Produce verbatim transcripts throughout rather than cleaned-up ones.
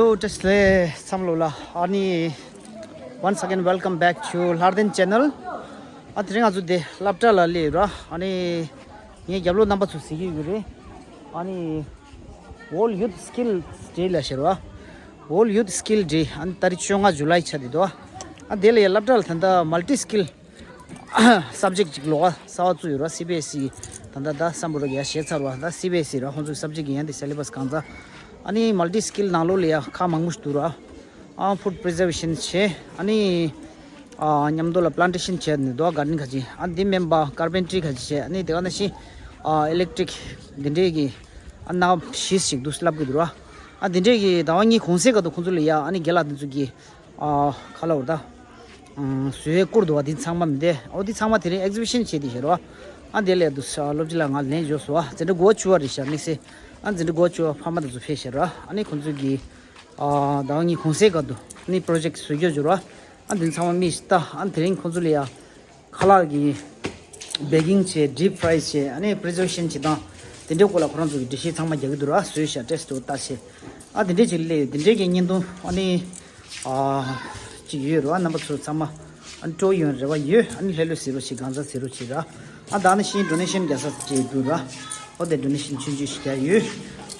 Hello, just le samlo la. Ani, once again, welcome back to Lardin channel. ཨ་དེ་རིང་ང་ཚོ་དེ་སློབ་གྲྭ་ལ་སླེབས་ར། ཨ་ནི་ངའི་རྒྱབ་ལོགས་རྣམ་པ་ཚོ་གཟིགས་ཀྱི་ཡོད་རེད། ཨ་ནི་World Youth Skill Day ལ་ཤར་བ། World Youth Skill Day ཨ་ནི་ཏ་རིག་བཅོ་ལྔ་ཇུ་ལའི་ཆ་དེ་དོ། ཨ་དེ་ལ་ཡ་སློབ་གྲྭ་ལ་ད་ལྟ་multi skill subject ཅིག་ལོགས་ཀ་གསར་བ་བཙུགས་ཡོད་ར། སི་བི་ཨེས་ཨི་ད་ལྟ་ད་བསམ་པོ་ར་གི་ཡ་བཤད་ཚར་བ། ད་སི་བི་ཨེས་ཨི་ར་ཁོང་ཚོའི་subject གི་ཡན་དེ་syllabus གང་ཚ། ཨ་ནི་multi skill ནང་ལོགས་ལ་ཡ་ཁག་མང་པོ་ཞིག་འདུག་ར། ཨ་food preservation བྱས། ཨ་ནི་ཨ་མཉམ་དུ་ལ་plantation བྱས་ནས་དོ་gardening ཁ་ཅིག་ཨ་འདི་མིན་པ་carpentry ཁ་ཅིག་བྱས། ཨ་ནི་དེ་ག་ནང་བཞིན་ཨ་electric འདི་འདྲས་ཀྱི་ཨ་སྣ་བཞི་ཞིག་འདུག་ལབ་ཀྱི་འདུག་ར། ཨ་འདི་འདྲས་ཀྱི་ཟླ་བ་གཉིས་གུང་སེང་ག་དུ་ཁོང་ཚོ་ལ་ཡ་ཨ་ནི་རྒན་ལགས་དེ་ཚོ་གི་ཨ་ཁ་ལ་འོར་ད་ཨ་བཟོ་ཡས་བསྐུར་འདུག་བ། འདི་ཚང་མ་མི་འདས། ཨོ་འདི་ཚང་མ་དེ་རིང་exhibition བྱས་དེ་ཤར་བ། ཨ་འདི་ལས་འདུག་ས་སློབ་སྤྱི་ལགས་ང་ལན་འབྱོར་སོང་བ། འཛིན་གྲྭ་དགུ་བཅུ་བ་རེད་ཤག་དམིགས་བསལ། ཨ་འཛིན་གྲྭ་དགུ་བཅུ་བ་ཕ་མ་དེ་ཚོ་ཕེབས་ཤར་བ། ཨ་ནི་ཁོང་ཚོ་གི་ཨ་ཟླ་བ་གཉིས་གུང་སེང་སྐབས་དུ་ཨ་ནི་project བཟོ་རྒྱུ་འབྱོར་བ། ཨ་འདི་ཚང་མ་མིས་ལྟ། ཨ་དེ་རིང་ཁོང་ཚོ་ལ་ཡ་ཁ་ལག་གི་baking བྱས། deep fry བྱས། ཨ་ནི་preservation བྱེད་སྟངས་དེ་འདྲའི་སྐོར་ལ་ཁོ་རང་ཚོ་གི་འགྲེལ་བཤད་ཚང་མ་རྒྱག་གི་འདུག་ར། བཟོས་ཤག་taste ལྟ་བྱས། ཨ་དེ་འདྲའི་ཅིག་སླེབས་ཡོད། དེ་འདྲའི་གི་བརྙན་ཐུང་ཨ་ནི་ཨ་ཅིག་ཡོད་ར། རྣམ་པ་ཚོ་ཚང་མ་ཨ་ནི་སྤྲོ་ཡོང་རེ་བ་ཡོད། ཨ་ནི་ལྷོད་ལྷོད་ཟེར་རོགས་བྱེད། གང་ཟག་ཟེར་རོགས་བྱེད་ར། ཨ་ད་ནི་ཤིང་donation རྒྱག་ས་ཅིག་འདུག་ར། ཨོ་དེ་donation ཆུང་ཆུང་ཞིག་རྒྱག་ཡོད།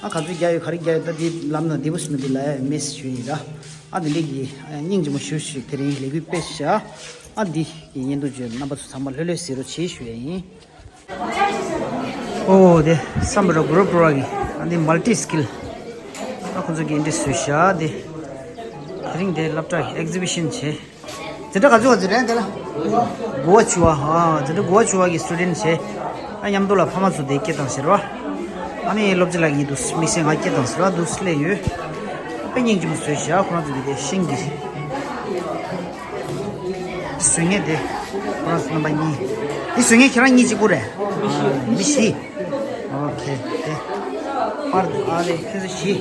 ཨ་ག་ཚོད་རྒྱག་ཡོད་ག་རེ་རྒྱག་ཡོད་ད་དེ་ལབ་ན་བདེ་པོ་ཞིག་མི་འདུག་ལབ་ཡ་མེད་ཞུ་ཡིན་ར། ཨ་དེ་འདྲས་ཀྱི་ཨ་སྙིང་རྗེ་མོ་ཞུ་ཞུ། དེ་རིང་ལས་འགུལ་སྤེལ་ཤག་ཨ་འདི་གི་བརྙན་ཐུང་བརྗོད་རྣམ་པ་ཚོ་ཚང་མ་ལྷོད་ལྷོད་ཟེར་རོགས་བྱེད་ཞུ་ཡ་ཡིན། ཨོ་དེ་བསམ་པ་ར་གུ་རུ་པྲོ་ར་གི་ཨ་འདི་multi skill ཨ་ཁོང་ཚོ་གི་འདི་བཟོས་ཤག་དེ་དེ་རིང་དེ་སློབ་གྲྭ་exhibition བྱས། འཛིན་གྲྭ་ག་ཚོད་ག་ཚོད་རེད་དེ་ལ། དགུ་བ་བཅུ་བ། ཨ་འཛིན་གྲྭ་དགུ་བ་བཅུ་བ་གི་student བྱས། ཨ་མཉམ་དུ་ལ་ཕ་མ་ཚོ་དེ་སྐད་བཏང་ཟེར་བ། ཨ་ནི་སློབ་སྤྱི་ལགས་ཀྱིས་འདུག་དམིགས་བསལ་ང་སྐད་བཏང་ཟེར་བ་འདུག་སླེབས་ཡོད། དཔེ་སྙིང་རྗེ་མོ་བཟོས་ཤག་ཁོ་རང་ཚོ་གི་དེ་ཤིང་གི་བཟོ་མཁན་དེ་ཁོ་རང་ཚོ་རྣམ་པ་གཉིས། དེ་བཟོ་མཁན་ཁྱེད་རང་གཉིས་གཅིག་པུ་རེད། ཨ་མི་བཞི། ཨོ་ཁེ། དེ་པར་ཨ་ལེ་ཁེ་ས་ཞི།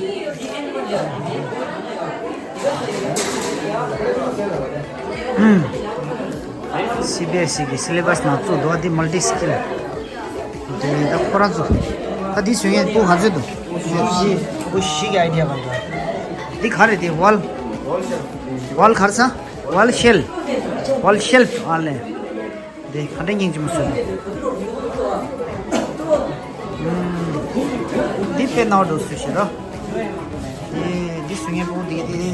ཨུམ། སི་བི་ཨེས་ཨི་གི་syllabus ནང་བཙུགས་འདུག་དེ་multi skill དེ་ད་ཁོ་རང་ཚོ་ད་འདི་བཟོ་མཁན་པུ་ག་ཚོད་འདུག་བཞི། པུ་བཞི་གི་idea ག་འདྲ། འདི་ག་རེ་དེ་wall wall ག་རེ་ས་wall shelf wall shelf ཨ་ལེ། འདི་ག་འདྲ་སྙིང་རྗེ་མོ་བཟོས་ན། འདི་དཔེ་ནའོ་འགྲོ་སུ་ཞེ་ར། འདི་འདི་སུ་ངན་པོ་འདི་འདི་འདི།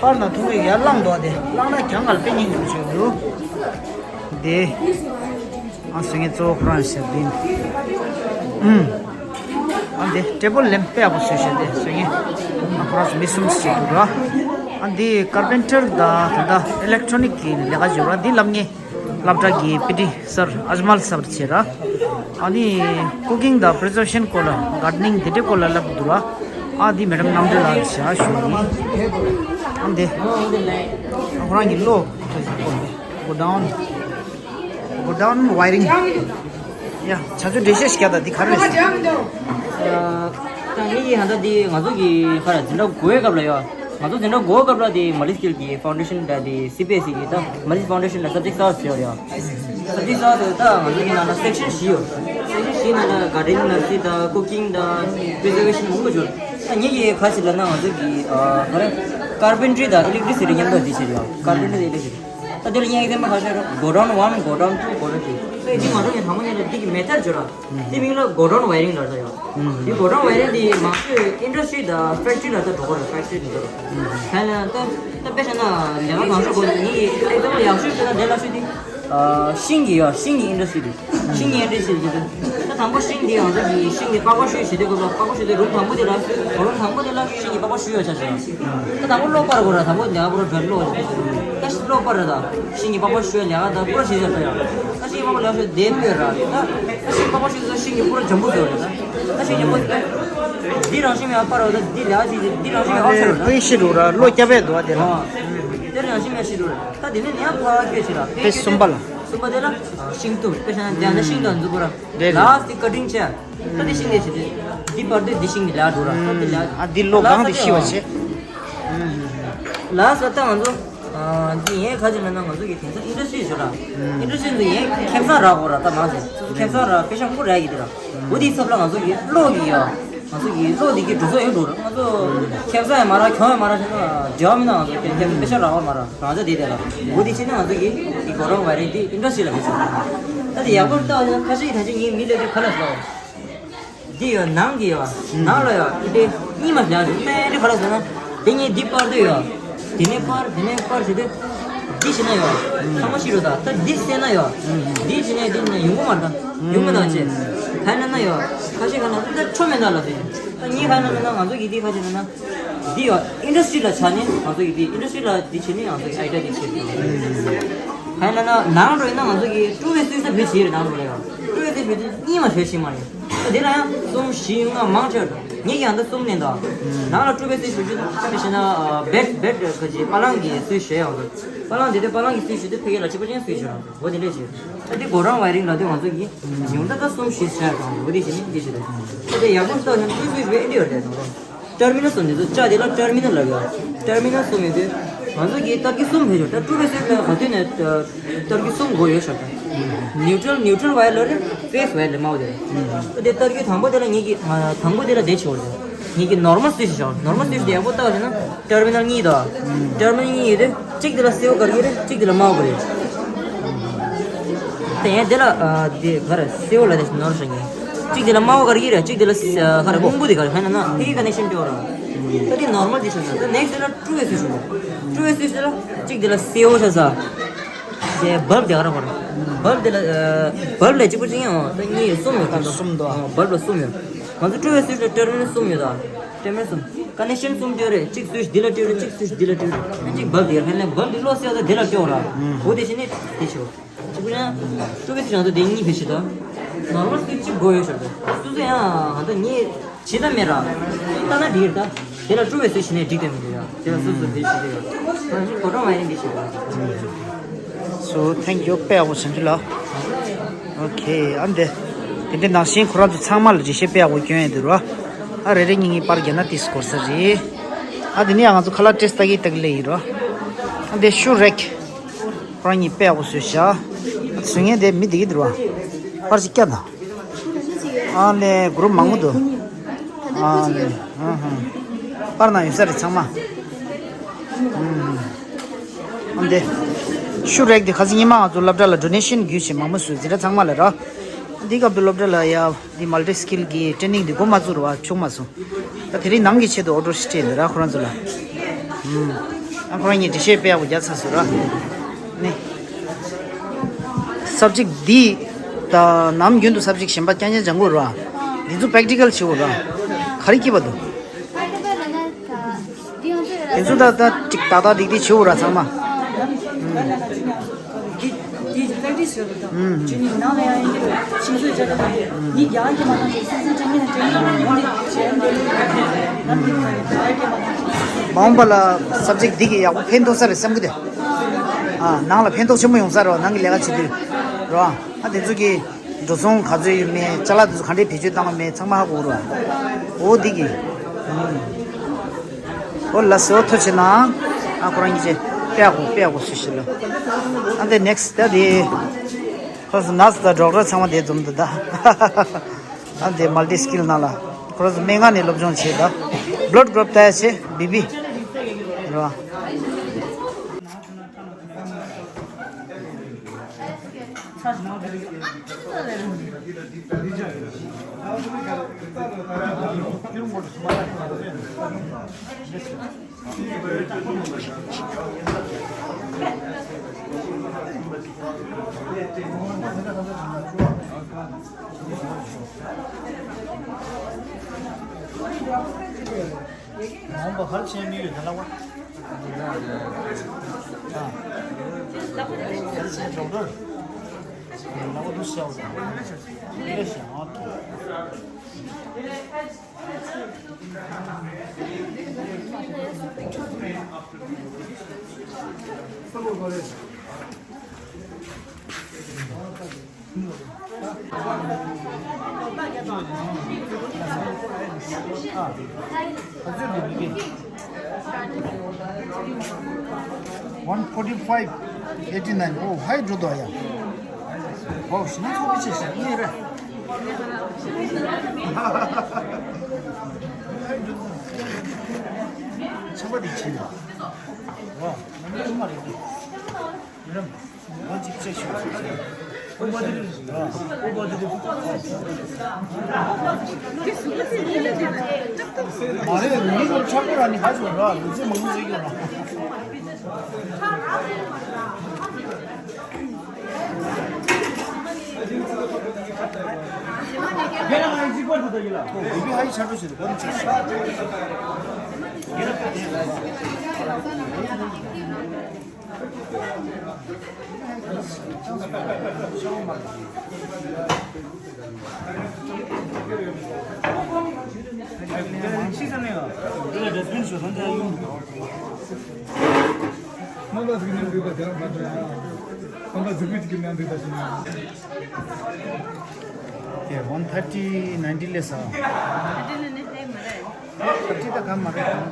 པར་ན་ཐུང་བའི་ཡར་བླངས་འདུག་དེ་བླངས་ན་གྱང་གར་དཔེ་སྙིང་རྗེ་མོ་བྱས་འདུག་འདི་ཨ་སུ་ངན་གཙོ་བོ་ཁོ་རང་ཞེ་འདི། ཨ་འདི་ཊེ་བལ་ལེམ་དཔེ་ཡག་པོ་བཟོས་ཤག་དེ་སུ་ངན་ཨ་ཁོ་རང་ཚོ་མི་གསུམ་ཞིག་འདུག་ར། ཨ་འདི་ཀར་པེན་ཊར་དང་ད་ལྟ་ཨི་ལེག་ཊོ་ནིག་གི་ལས་ཀ་བྱེད་ར། འདི་ལབ་ངེས། སློབ་གྲྭ་གི་པི་ཊི་སར་ཨཇ་མལ་སར་བྱས་ར། ཨ་ནི་ཀུ་ཀིང་དང་པི་རི་ཛར་བེ་ཤན་སྐོར་ལ་གར་ཌེ་ནིང་དེ་འདྲའི་སྐོར་ལ་ལབ་འདུག་ར། ཨ་འདི་མེ་ཌམ་རྣམ་གྲོལ་ལགས་ཞེས་ཞུ་ཡིན། ཨ་འདི་ཁོ་རང་གི་གློག་གོ་ཌའོན་གོ་ཌའོན་ཝའི་རིང་ཡ་བྱ་ཚོ་འགྲེལ་བཤད་ཞིག་རྒྱག་དང་འདི་ག་རེ་རེད་ཟེར། ད་ངེད་ཀྱི་ཧ་ད་འདི་ང་ཚོ་གི་ག་རེ་འཛིན་གྲྭ་དགུ་བའི་སྐབས་ལ་ཡོད། ང་ཚོ་འཛིན་གྲྭ་དགུ་པ་སྐབས་ལ་དེ་མལ་ཊི་སི་ཀིལ་གྱི་ཕའུན་ཌེ་ཤན་དང་དེ་སི་བི་ཨེས་ཨི་གི་ད་མལ་ཊི་ཕའུན་ཌེ་ཤན་ལ་སབ་ཇེག་གསར་པ་བཟོས་ཡོད་རེད། སབ་ཇེག་གསར་པ་བཟོས་ད་ང་ཚོ་གི་ནང་ལ་སེག་ཤན་བཞི་ཡོད། སེག་ཤན་བཞིའི་ནང་ལ་གར་ཌེ་ནིང་ནར་སི་རི་དང་ཀུ་ཀིང་དང་པི་རི་ཛར་བེ་ཤན་མང་པོ་ཡོད། ད་ངེད་ཀྱི་ག་ཞིག་ལབ་ན་ང་ཚོ་གི་ག་རེ་ཀར་པེན་ཊི་རི་དང་ཨི་ལེག་ཊི་སི་ཊི་མཉམ་དུ་བསྡུས་བྱས་ཡོད། ཀར་པེན་ཊི་རི་དང་ཨི་ལེག་ཊི་སི་ཊི། ད་དེ་ལ་ཡང་ཨེག་ཛམ་པལ་ཁ་ཤས་རེད། གོ་ཌའོན་ཝན། གོ་ཌའོན་ཊུ། གོ་ཌའོན་ཐི་རི། ད་འདི་ང་ཚོ་ཡང་དང་པོ་ཉིད་ལ་འདི་གི་མེ་ཐར་བརྗོད་ར། འདི་མིང་ལ་གོ་ཌའོན་ཝའི་རིང་ལབ་ས་ཡོད། འདི་གོ་ཌའོན་ཝའི་རིང་འདི་མང་ཤོས་ཨིན་ཌ་སི་ཊི་རི་དང་ཕེག་ཊི་རི་ལ་ད་འགྲོ་གི་རེད། ཕེག་ཊི་རི་འདི་ཚོ་རེད། ད་ད་དཔེ་བཞག་ན་ལས་ཀ་གང་ཤོས་དགོས་ནི་ཨེག་ཛམ་པལ་ཡག་ཤོས་བྱས་ན་འདི་ལབ་ཤོད་དེ། ཤིང་གི་ཡོད། ཤིང་གི་ཨིན་ཌ་སི་ཊི་རི། ཤིང་གི་ཨིན་ཌ་སི་ཊི་རི་ཟེར་དུས། ད་དང་པོ་ཤིང་འདི་ང་ཚོ་གི་ཤིང་གི་པགས་པ་བཤུས་བྱེད་དུས་སྐབས་ལ་པགས་པ་བཤུས་དུས་རུམ་དང་པོ་དེ་ལ་རུམ་དང་པོ་དེ་ལ་ཤིང་གི་པགས་པ་བཤུས་ཡོད་ཆ་ཞིག་ད་དང་པོ་གློག་སྤར་དགོས་ར། དང་པོ་ཉག་པོ་ར་བྲོས་གློག་ད་ཤི་གློག་སྤར་ར། ད་ཤིང་གི་པགས་པ་བཤུས་ལས་ཀ་ད་པུ་ར་བྱེད་ཆ་ད་ཡ། ད་ཤིང་གི་པགས་པ་ལས་བཤུས་དེ་སྤོས་ར། ད་ད་ཤིང་པགས་པ་བཤུས་ད་ཤིང་གི་པུ་ར་འཇམ་པོ་བཟོས་ར། ད་ད་ཤིང་འཇམ་པོ་བཟོས། འདི་རང་བཞིན་མེད་པ་སྤར་ར། ད་འདི་ལས་ཀ་བྱེད་འདི་རང་བཞིན་མེད་པ་སྤར་ར། ད་ཤི་རུ་ར་གློག་སྐྱ་བས་འདུག་བ་དེ་ར། དེ་རང་བཞིན་མེད་ཤི་རུ་ར། ད་དེ་ནས་ནས་ཕ་སྐྱོད་བྱེད་ར། ཕེ་གསུམ་པ་ལ། གསུམ་པ་དེ་ལ་ཤིང་ཏུ་དཔེ་བཞག་ན་དེ་ནས་ཤིང་དང་མཛུབ་གུ་ར། རེད་རེད། ལ་སི་ཀ་ཊིང་བྱས། ད་འདི་ཤིང་འདི་བྱེད་དུས། འདི་བར་དུ་འདི་ཤིང་གི་ལས་འགྲོ་ར། ད་འདི་ལས། ཨ་འདི་གློག་གང་དུ་ཤི་བ་བྱེད། ལ་ས་ད་ང་ཚོ་འདི་ཡན་ག་ཅིག་ལབ་ན་ང་ཚོ་གི་དེང་སང་ཨིན་ཌ་སི་ཊི་རི་ཞོར་ར། ཨིན་ཌ་སི་ཊི་རི་འདི་ཡན་ཁེབ་སང་རག་གོ་ར། ད་མང་ཆེ་ཁེབ་སང་ར་པེ་ཤང་ཁུ་ར་གི་དེ་ར། འོ་དེའི་ཚབ་ལ་ང་ཚོ་གི་གློག་གི་ཡ། ང་ཚོ་གི་བློ་འདི་གི་འགྲོ་སོང་ཡོད་འགྲོ་ར། ང་ཚོ་ཁེབ་ས་ཡང་མ་ར་གྱོང་ཡང་མ་ར་ཞེ་ན་འབྲེལ་བ་མི་ན། ང་ཚོ་ཁེབ་ཁེབ་པེ་ཤ་རག་པ་མ་ར་རང་ཚོ་དེ་དེ་ར། འོ་དེ་ཕྱིན་ན་ང་ཚོ་གི་དེ་གོ་རོ་ཝའི་རས་དེ་ཨིན་ཌ་སི་ཊི་རི་ལ་མི་ཚོགས། ད་དེ་ཡག་པོ་ལྟ་བ་ཁ་ཤས་ད་ཅི་ངའི་མི་ལས་དེ་ཁ་ལ་སོ། འདི་ཡོད་ནང་གི་ཡོད། ནང་ལ་ཡོད་དེ་གཉིས་མ་ལ་ཡོད་ཏན་ཏན་ག་ལ་སོ་ན། དེ་ངའི་འདི་པར་དུ་ཡོད། དེ་ནས་པར་དེ་ནས་པར་བྱེད་དུས། འདི་བྱེད་ན་ཡོད། ཚང་མ་ཤི་རུ་ད་ད་འདི་བསད་ན་ཡོད། འདི་བྱེད་ན་འདི་ན་ཡོང་གི་མ་ད། ཡོང་གི་ན་ཅེ། ཁ་ན་ན་ཡོད། ཁ་ཤས་ཁ་ན་ད་ཁྲོ་མེད་ད་ལ་དེ། ད་ངའི་ཁ་ན་ན་ང་ཚོ་གི་འདི་ཁ་ཤས་ན་ན། འདི་ཡོད་ཨིན་ཌ་སི་ཊི་རི་ལ་ཆ་ནས་ང་ཚོ་གི་འདི་ཨིན་ཌ་སི་ཊི་རི་ལ་འདི་བྱེད་ནས་ང་ཚོ་གི་ཨའི་ཌི་ཡ་འདི་བྱེད་དགོས། ཁ་ན་ན་ནང་འགྲོ་ཡིན་ན་ང་ཚོ་གི་ཀྲུ་བའི་སུད་ས་བེད་བྱེད་རེད་ནང་འགྲོ་ཡ། ཀྲུ་བའི་སུད་བེད་དེ་གཉིས་མ་བེད་བྱེད་མ་རེད། དེ་ལ་ཡང་གསུམ་བཞི་ལྔ་མང་ཆེ་བ། ངེད་ཀྱང་ད་གསུམ་ལེན་དོ། ནང་ལ་ཀྲུ་བའི་སུད་ཞུ་རྒྱུ་ད་བྱས་ན་བེད་བེད་ག་ཅི་པ་ལང་གི་སུད་ཞུ་ཡ་འོ། པ་ལང་དེ་དུས་པ་ལང་གི་སུད་ཞུ་དུས་ཕ་གི་ལ་ཅི་པ་ཅན་སུད་ཞུ་ར་འོ་དེ་འདྲས་ཞུ། ད་དེ་གོ་རང་ཝའི་རིང་ལ་དེ་ང་ཚོ་གི་ཉུང་ད་ད་གསུམ་བཞི་ཞུ་ཡ་དང་འོ་དེ་ཞུ་ནི་དེ་ཞུ་ད། ད་དེ་ཡག་པོ་ལྟ་ན་ཀྲུ་སུད་ཞུ་ཨེ་འདྲས་ཡོད་རེད་དང་། ཊར་མི་ནལ་གསུམ་འདི་ཚོ་ལྕགས་དེ་ལ་ཊར་མི་ནལ་ལབ་ཡོད། ཊར་མི་ནལ་གསུམ་ཡོད་དུས། ང་ཚོ་གི་ཏར་ཀི་གསུམ་ཕེབས་ཆོག་ད་ཀྲུ་བའི་སུད་ལ་ག་དུས་ནས་ཏར་ཀི་གསུམ་དགོས་ཡོད་ཤག་ད། ནིའུ་ཊྲལ་ནིའུ་ཊྲལ་ཝའི་ལ་རེད། ཕེ་སི་ཝའི་ལ་མའོ་དེ། ད་དེ་ཏར་ཀི་དང་པོ་དེ་ལ་ངེད་ཀྱི་དང་པོ་དེ་ལ་བསྡད་ཆོག་རེད། ངེད་ཀྱི་ནོར་མལ་སུད་ཞུ་ཆོག་ནོར་མལ་སུད་ཞུ་དེ་ཡག་པོ་ལྟ་བ་ཞིག་ན་ཊར་མི་ནལ་གཉིས་དང་། ཊར་མི་ནལ་གཉིས་ཡོད་དུས་གཅིག་དེ་ལ་སེའུ་ག་རེ་རེད། གཅིག་དེ་ལ་མའོ་ག་རེད། ད་ཡང་དེ་ལ་དེ་ག་རེ་སེའུ་ལ་དེ་ནོར་ཞིག་ངེད། གཅིག་དེ་ལ་མའོ་ག་རེ་རེད། གཅིག་དེ་ལ་ག་རེ་སྔོན་པོ་དེ་ག་རེ་ཧ་ན་ན་དེ་གི་ཀ་ནེག་ཤན་སྤྲད་ར། ད་དེ་ནོར་མལ་དེ་ཆགས་ན་ད་ནེག་སི་ཊི་དེ་ལ་ཀྲུ་བའི་སུད་ཞུ་ནོ། ཀྲུ་བའི་སུད་ཞུ་ལ་གཅིག་དེ་ལ་སེའུ་ཆགས་ས། དེ་བལ་བུ་དེ་ག་རེ་ག་རེ། བལ་བུ་དེ་ལ་བལ་བུ་ལ་གཅིག་པོ་གཅིག་ཡང་ད་གཉིས་གསུམ་ཡོད་ད། གསུམ་འདུག་ཨ། བལ་བུ་ལ་གསུམ་ཡོད། ང་ཚོ་ཀྲུ་བའི་སུད་ཞུ་ལ་ཊར་མི་ནལ་གསུམ་ཡོད་ད། ཊར་མི་ནལ་གསུམ། ཀ་ནེག་ཤན་གསུམ་སྤྲད་རེད། གཅིག་སུད་ཞུ་དེ་ལ་སྤྲད་རེད། གཅིག་སུད་ཞུ་དེ་ལ་སྤྲད་རེད། གཅིག་བལ་བུ་དེ་ཧ་ལས་བལ་བུ་དེ་ལོ་སེའུ་ད་དེ་ལ་སྤྲད་ར། འོ་དེ་བྱས་ནས་དེ་ཆོག་གཅིག་པུ་ཡང་ཀྲུ་བའི་སུད་ཞུ་ང་ཚོ་དེ་གཉིས་ཕེབས་ཤིག་དང་། ནོར་མལ་སུད་ཞུ་གཅིག་དགོས་ཡོད་ཤག་ད། སུ་སུ་ཡང་ང་ཚོ་ངས་བྱེད་ཐབས་མེད་ར། ལྟ་ན་འགྲིག་རེད་ད། དེ་ལ་ཀྲུ་བའི་སུད་ཞུ་ནས་འགྲིག་དེ་མི་འདུག་ཡ། དེ་ལ་སུ་སུ་དེ་ཞུ་དེ་ཡོད། ང་ཚོ་གོ་གྲངས་མ་ཡིན་འདི་ཞུ་དགོས། So thank you དཔེ་ཡག་པོ་བྱུང་རྒྱུ་ལ། ཨོ་ཁེ། ཨ་འདི། དེ་འདྲའི་ནང་བཞིན་ཁོ་རང་ཚོ་ཚང་མ་ལ་འགྲེལ་བཤད་དཔེ་ཡག་པོ་སྐྱོན་ཡོད་འདུག་ར། ཨ་རེ་རེ་གཉིས་གཉིས་པར་བརྒྱབ་ན་ཏིས་འགོར་ས་རེད། ཨ་དེ་ནས་ཡང་ང་ཚོ་ཁ་ལག་ཊེ་སི་ཊི་ལྟ་གི་ལྟ་གི་ལེ་ཡིན་ར། ཨ་འདི་ཤུ་རེག་ཁོ་རང་གཉིས་དཔེ་ཡག་པོ་བཟོས་ཤག་བཟོ་མཁན་དེ་མི་བསྡད་ཀྱི་འདུག་ར། པར་ཅིག་བསྐྱལ་དང་། ཨ་ལས་གུ་རུབ་མང་པོ་འདུག་ཨ་ལས། ཨ་ཧ། པར་ནང་ཡོད་ས་རེད་ཚང་མ། ཨ་འདི། ཤུ་རེག་དེ་ཁ་སང་ཉི་མ་ང་ཚོ་སློབ་གྲྭ་ལ་ཌོ་ནེ་ཤན་བརྒྱུད་བྱས་མང་པོ་བཟོས་འཛིན་གྲྭ་ཚང་མ་ལ་ར། འདི་སྐབས་དུ་སློབ་གྲྭ་ལ་ཡ་འདི་མལ་ཊི་སི་ཀིལ་གི་ཊེ་ནིང་འདི་འགོ་མ་བཙུགས་ར་བ་བྱུང་མ་སོང་། ད་དེ་རིང་ནང་གི་ཆེད་དུ་ཨོ་ཌར་ཞིག་སྤྲད་འདི་ར་ཁོ་རང་ཚོ་ལ། ཨུམ། ཨ་ཁོ་རང་གཉིས་འགྲེལ་བཤད་དཔེ་ཡག་པོ་རྒྱག་ཚར་སོང་ར། ནི། སབ་ཇེག་འདི། ད་ནམ་རྒྱུན་དུ་སབ་ཇེག་གཞན་པ་རྐྱང་རྐྱང་སྦྱང་དགོས་ར། འདི་ཚོ་པེག་ཊི་ཀལ་བྱེད་དགོས་ར། ག་རེ་སྐྱིད་པ་འདུག་དེ་ཚོ་ད་ད་ཅིག་ཏག་ཏག་ཏིག་ཏིག་བྱེད་དགོས་ར་ཚང་མ། མ་འོངས་པ་ལ་སབ་ཇེག་འདི་གི་ཡག་པོ་ཕན་ཐོགས་ས་རེད་བསམ་གི་འདུག་ཨ་ནང་ལ་ཕན་ཐོགས་ཆེན་པོ་ཡོང་ས་རེད་བ། ནང་གི་ལས་ཀ་བྱེད་དུས་རེད་བ། ཨ་དེ་ཚོ་གི་འགྲོ་སོང་ག་ཚོད་ཡོད་མེད། ཅ་ལག་དེ་ཚོ་ག་འདྲས་བེད་སྤྱོད་བཏང་བ་མེད་ཚང་མ་ཧ་གོ་རེད་བ། འོ་འདི་གི། འོ་ལ་སོ་ཐོ་ཆེ་ན། ཨ་ཁོ་རང་གི་ཆེ། དཔེ་ཡག་པོ་དཔེ་ཡག་པོ་སུ་ཞིག་ལ། ཨ་འདི་ནེག་སི་ཊི་ད་དེ། ཁོ་སུ་ནར་སི་དང་ཌོག་ཊར་ཚང་མ་དེ་འཛོམས་འདུག་ད། ཨ་འདི་མལ་ཊི་སི་ཀིལ་ནང་ལ། ཁོ་རང་ཚོ་སྨན་ཁང་ནས་སློབ་སྦྱོང་བྱེད་ད། བྷི་ལཌ་གུ་རུབ་ལྟ་ཡ་བྱེད་བི་བི། རེད་བ། མ་འོངས་པ་ག་རེ་བྱེད་མི་ཡོད་ད་ལགས་པ། ཨ། ག་རེ་བྱེད་ཌོག་ཊར། ལགས་པ་འདུག་ཟེར་བ་དང་། ལས་བྱེད་ཨང་། One forty five eighty nine. ཨོ་ཧའི་འགྲོ་དོ་ཡ། ཨོ་ཤི་ན་ཚོགས་པའི་ཆེ་ཤི་ནི་རེད། ཆམ་པ་དེ་ཕྱིན་ལ། ཨོ། ནམ་རྒྱུན་མ་རེད། ཡིན་ནམ། ང་གཅིག་ཅེས་ཤོད་ཟེར། ཨོ་བ་དེ་རེད། ཨོ་བ་དེ་རེད། མ་རེད། མི་ཚོ་ཆག་པོ་ར་ནི་ཧ་ཅང་ར་ལུས་རྩལ་མང་པོ་བྱེད་ཀྱི་ཡོད་ར། ཡ། ཝན་ཐར་ཊི་ནའིན་ཊི་ལས་ས། ཐར་ཊི་ད་ག་མ་རེད།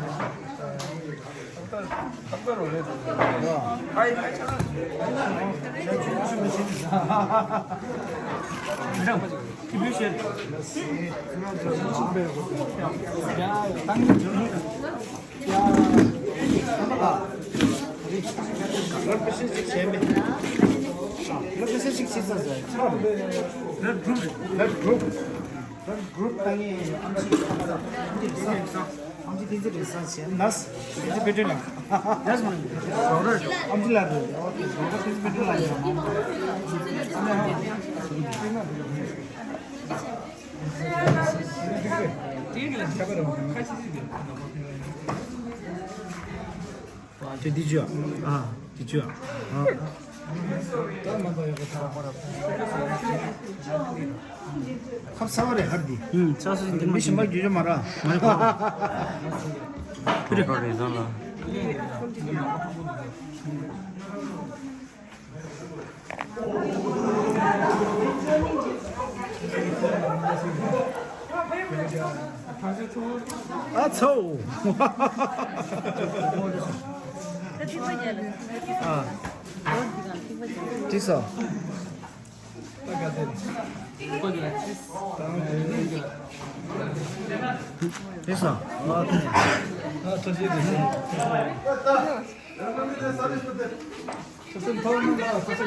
Blood pressure check བྱས་མེད། Blood pressure check བྱས་ཚར་ཚར། Blood group རེད། Blood group. Blood group ད་ངས་ཨམ་ཆི་ཨམ་ཆི་ཨམ་ཆི་བསྟན་འཛིན་རེད་ས་བྱས། ནས་བསྟན་འཛིན་དཔལ་སྒྲོན་ལགས། ནས་མ་རེད། ཨམ་ཆི་ལགས་རེད། ཨོ་ཁེ། ཌོག་ཊར་བསྟན་འཛིན་དཔལ་སྒྲོན་ལགས་ཡིན་ན། དེ་འདི་ཅུ་ཨ། ཨ། འདི་ཅུ་ཨ། ཨ། ཁབ་གསར་པ་རེད་ཧར་འདི། ཨུམ། ཆ་སོ་འདི་མི་གཞན་པ་རྒྱུས་ཡོད་མ་ར། མ་རེད་པ། ཁོ་རེ་རེ་བཟང་ལ། ཨ་ཚོ། ཨ། འགྲིག་སོང་། འགྲིག་སོང་།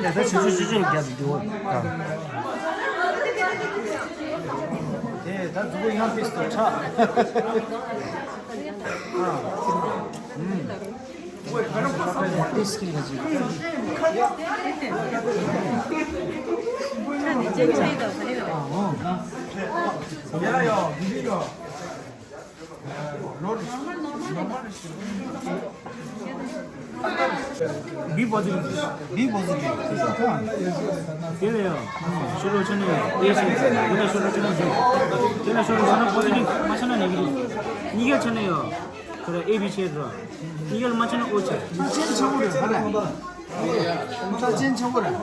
ད་ཆུ་ཆུ་ཆུ་ཆུ་རྒྱབ་འདུག་ཨ། དེ་ད་གཟུགས་པོ་ཡང་ཕེས་ཏོ་ཁྲ། ཨ། ཨུམ། དེ་སྐྱིད་ལ་ཅིག་ཡ་ཡ། འདི་པོ་ཛི་ཊིབ། འདི་པོ་ཛི་ཊིབ། དེ་ལ་ཡ། ཤོ་རོ་ཆ་ནས་ཨེ་ཤེ། དེ་ལ་ཤོ་རོ་ཆ་ནས་ཛི། དེ་ལ་ཤོ་རོ་ཆ་ན་པོ་ཛི་ཊིབ། མ་ཆ་ན་ནེ་གེ་ཊིབ། གཉིས་ཀ་ཆ་ནས་ཡ། ཁོ་ར་ཨེ་བི་ཆེ་ར། གཉིས་ཀ་ལ་མ་ཆ་ན་ཨོ་ཆེ། ཆ་ཆེན་ཆེན་པོ་རེད་ཧ་ལས། ཁྲ་ཆེན་ཆེན་པོ་རེད། མ་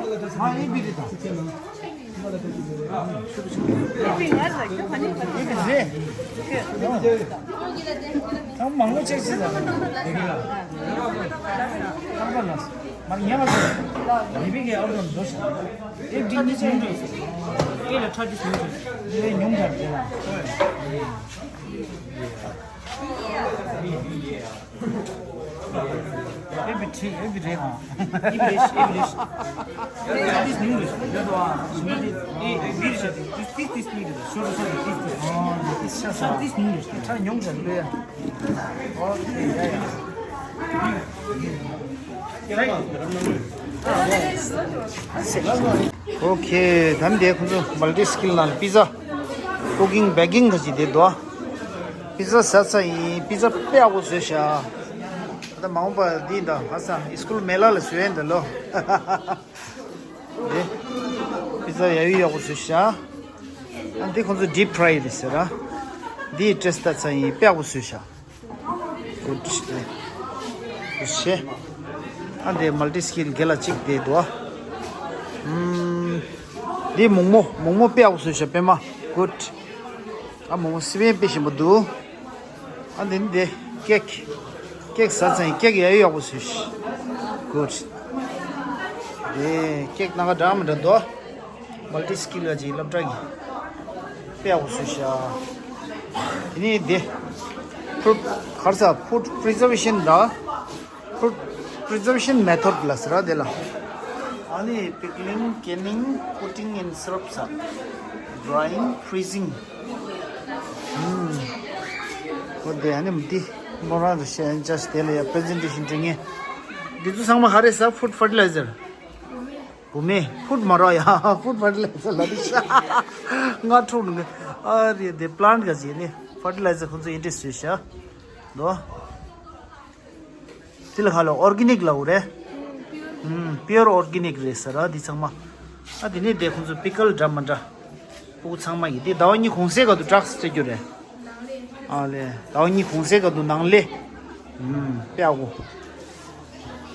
ཨེ་བི་རེད་ད། ཨེ་བི་རེད། ད་མང་པོ་ཅིག་ཅིག་ལ། ཨེ་བི་ལ། ཨ་པ་ལ། མ་ཉན་ལ། ཨེ་བི་གི་ཨ་པ་ལ་འགྲོ་ཤག་ཨེ་བི་གཉིས་ཆེན་འགྲོ། ཨེ་ལ་ཁྲ་ཅིག་ཉུང་འགྲོ། ཨེ་ཉུང་འགྲོ་དེ་ལ། ཨེ་བི་ཊི། ཨེ་བི་རེད་ཨང་། ཨེ་བི་རེད། ཨེ་བི་རེད། ཨེ་བི་རེད། ཨེ་བི་རེད། ཨེ་བི་རེད། ཤོ་རོ་ཤོ་རོ་ཏིས་ཏིས། ཨོ་ཏིས་ཤ་ས། ཏིས་ཉུང་རེད། ཁྲ་ཉུང་ཙམ་ལོས་ཡ། ཨོ་ཁེ་ཡ་ཡ། ཨོ་ཁེ། ད་འདི་ཁོང་ཚོ་མལ་ཊི་སི་ཀིལ་ནང་པི་ཛ། ཀུ་ཀིང་བེ་ཀིང་ག་ཅིག་དེ་འདུག་པི་ཛ་ཟ་ཚར་ཡིན། པི་ཛ་དཔེ་ཡག་པོ་བཟོས་ཤག་ད་མ་འོངས་པ་འདི་འདྲ་ཧ་སང་སི་ཀུལ་མེ་ལ་ལ་བཟོས་ཡིན་ད་ལོ། དེ་པི་ཛ་ཡ་ཡུ་ཡག་པོ་བཟོས་ཤག་ཨ་འདི་ཁོང་ཚོ་ཌིབ་ཕ་རའི་རེད་ཟེར་ར། འདི་ཊེ་སི་ཊི་ལྟ་ཚར་ཡིན། དཔེ་ཡག་པོ་བཟོས་ཤག་གུཌ། གུཌ་ཤེ། ཨ་འདི་མལ་ཊི་སི་ཀིལ་དགེ་ལ་གཅིག་དེ་འདུག་ཨ། ཨུམ། འདི་མོག་མོག་མོག་མོག་དཔེ་ཡག་པོ་བཟོས་ཤག་པད་མ། གུཌ། ཨ་མོག་མོག་སི་པན་དཔེ་ཞིམ་པོ་འདུག་ཨ་འདི་ནི་འདི་ཀེག་ཀེག་ཟ་ཚར་ཡིན། ཀེག་ཡ་ཡོ་ཡག་པོ་བཟོས་ཤག་གུཌ། འདི་ཀེག་སྣ་ཁ་འདྲ་མི་འདྲ་འདུག་མལ་ཊི་སི་ཀིལ་ག་ཅིག་སློབ་གྲྭ་གི། དཔེ་ཡག་པོ་བཟོས་ཤག་དེ་ནས་དེ། ཕུཌ། ག་རེ་ཟེར། ཕུཌ་པི་རི་ཛར་ཝེ་ཤན་འདྲ། ཕུཌ་པི་རི་ཛར་ཝེ་ཤན་མེ་ཐོཌ་ལབ་ཟེར་ར་དེ་ལ། ཨ་ནི་པིཀ་ལིང་། ཀེ་ནིང་། པུ་ཊིང་ཨིན་སི་རབ་ཟེར། ཌ་རའི་ཡིང་། ཕི་རི་ཛིང་། ཨུམ། འོ་དེ་ཨ་ནི་མི་དེ་མོ་རང་རེ་བཤད་ཡིན་ཅག་དེ་ལ་ཡ་པི་རི་ཛེན་ཊེ་ཤན་སྤྲད་མཁན། འདི་ཚོ་ཚང་མ་ག་རེ་ཟེར། ཕུཌ་ཕར་ཊི་ལའི་ཛར། བུ་མེད། ཕུཌ་མ་རོགས་ཡ། ཕུཌ་ཕར་ཊི་ལའི་ཛར་ལབ་དུས་ཤ། ང་འཁྲུག་ནི། ཨ་རེ་དེ་པི་ལན་ཊི་ག་ཅིག་ནི་ཕར་ཊི་ལའི་ཛར་ཁོང་ཚོ་ཨིན་ཊི་རེ་སི་ཊི་ཡོད་ཤག་དོ། དེ་ལ་ཁ་ལོ་ཨོར་གེ་ནིག་ལབ་དགོས་རེད། ཨུམ། པི་ཡོར་ཨོར་གེ་ནིག་རེད་ཟེར་ར་འདི་ཚང་མ། ཨ་དེ་ནས་དེ་ཁོང་ཚོ་པི་ཀལ་འདྲ་མི་འདྲ། སྤུ་གུ་ཚང་མ་ཡིན་དེ་ཟླ་བ་གཉིས་གུང་སེང་ག་དུས་ཊག་སི་སྤྲད་རྒྱུ་རེད། ཨ་ལེ། ཟླ་བ་གཉིས་གུང་སེང་ག་དུས་ནང་ལས། ཨུམ། དཔེ་ཡག་པོ།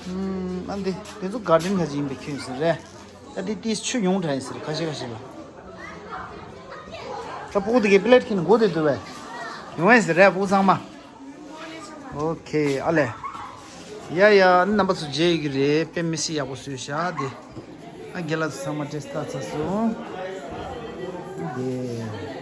ཨུམ། ཨ་འདི་དེ་ཚོ་གར་ཌེན་ཁ་ཅིག་ཡིན་པའི་ཁྱོད་ཟེར་རེད། ཨ་འདི་ཏིས་ཆུ་ཡོང་དྲ་ཡིན་ཟེར་ཁ་ཤས་ཁ་ཤས་ལ། ད་སྤུ་གུ་དེ་གའི་པི་ལེ་ཊི་ཁྱེར་ནས་སྒོ་དེ་འདུག་བས། ཡོང་ཡིན་ཟེར་རེད་སྤུ་གུ་ཚང་མ། ཨོ་ཁེ། ཨ་ལེ། ཡ་ཡ། རྣམ་པ་ཚོ་མཇལ་ཡོད་ཀྱི་རེད། དཔེ་མི་སྲིད་ཡག་པོ་བཟོས་ཤག་དེ། ཨ་རྒན་ལགས་ཚོ་ཚང་མ་ཊེ་སི་ཊི་ལྟ་ཚར་སོང་། དེ།